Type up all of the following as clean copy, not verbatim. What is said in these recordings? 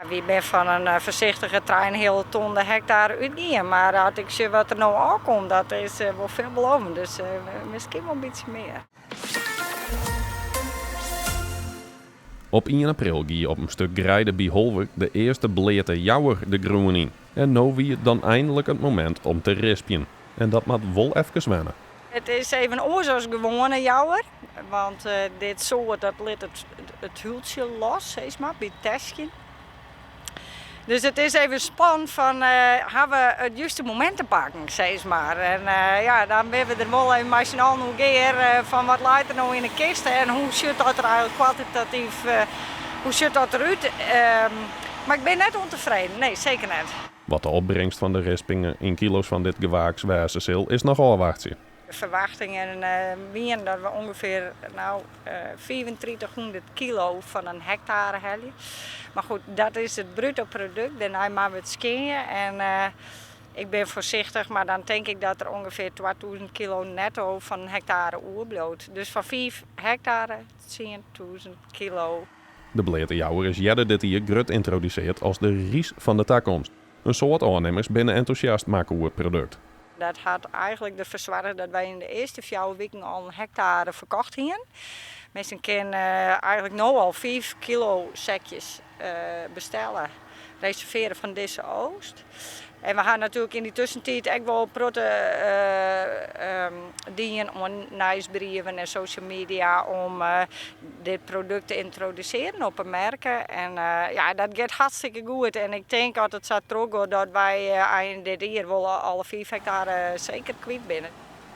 Wy binne fan in foarsichtige trijenheale ton de hektare útgien, mar as ik sjoch wat der no ôfkomt, dat is wol veelbelovend. Dus miskien wol in bytsje mear. Op ien april gie op in stik greide by Holwert de earste bleate hjouwer de grûn yn. En no wie it dan einlik it momint om te rispjen. En dat moat wol efkes wenne. It is even oars as gewoane hjouwer, want dit soart dat lit it húltsje los, sis mar, by it terskjen. Dus it is even spannend fan ha we it juste momint te pakken, sis mar. En ja, dan binne we der wol even mei syn allen oer gear fan wat leit der no yn de kiste en hoe sjocht dat der eigenlik kwalitatief, hoe sjocht dat derút. Mar ik bin net ûntefreden, nee, seker net. Wat de opbringst fan de rispingen yn kilo's fan dit gewaaks wêze sil, is noch ôfwachtsjen. De ferwachtingen wienen dat we ûngefear no 3500 kilo fan in hektare helje. Mar goed, dat is it bruto produkt. Dêrnei moatte we it skjinje en ik bin foarsichtich, mar dan tink ik dat der ûngefear 2000 kilo netto fan in hektare oerbliuwt. Dus fan 5 hektare 10.000 kilo. De bleate hjouwer is earder dit jier grut yntrodusearre as de rys fan de takomst. In soad ôfnimmers binne entûsjast makke oer it produkt. Dat hat eigenlik derfoar soarge dat wy yn de earste fjouwer wiken al in hektare ferkocht hiene. Minsken kinne eigenlik no al 5 kilo sekjes bestelle, reservearje fan dizze oogst. En we ha natuerlik yn dy tuskentiid ek wol in protte dien oan nijsbrieven en social media om dit produkt te yntrodusearjen op 'e merke. En ja, dat giet hartstikke goed. En ik tink as it sa trochgiet dat wy ein dit jier wol alle 5 hektare seker kwyt binne.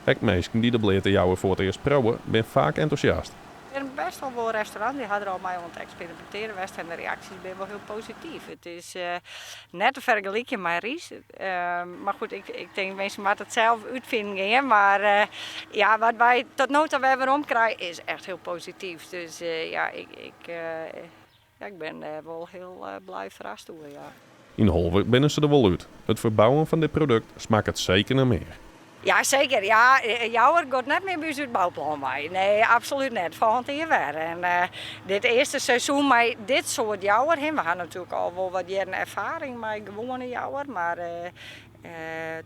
Ek minsken dy't de bleate hjouwer foar it earst priuwe, binne faak entûsjast. Der binne bêst al wol restaurants dy ha der al mei oan it eksperimintearjen west en de reaksjes binne wol hiel posityf. It is net te fergelykjen mei rys, mar goed, ik tink minsken moatte it sels útfinen gean. Mar ja, wat wy tot no ta wer werom krije is echt hiel posityf. Dus ja, ik bin dêr wol hiel blij ferrast oer, ja. Yn Holwert binne se der wol út. It ferbouwen fan dit produkt smakket seker nei mear. Ja, seker. Ja, Hjouwer giet net mear by ús út it bouplan wei. Nee, absolút net. Folgjend jier wer. En dit earste seizoen mei dit soart hjouwer, we ha natuerlik al wol wat jierren erfaring mei gewoane hjouwer, mar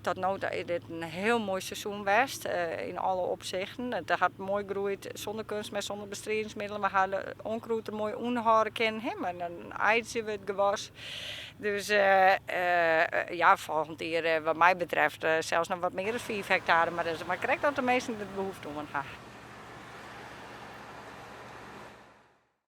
tot no ta is dit in hiel moai seizoen west yn alle opsichten. It hat moai groeid sûnder keunstmest, sûnder bestridingsmiddelen. We ha de onkruid der moai ûnderhâlde kinnen, mar dan eidzje we it gewas. Dus ja, folgjend jier wat my betreft sels noch wat mear as 5 hektare, mar dat is mar krekt oft de minsken der behoefte oan ha.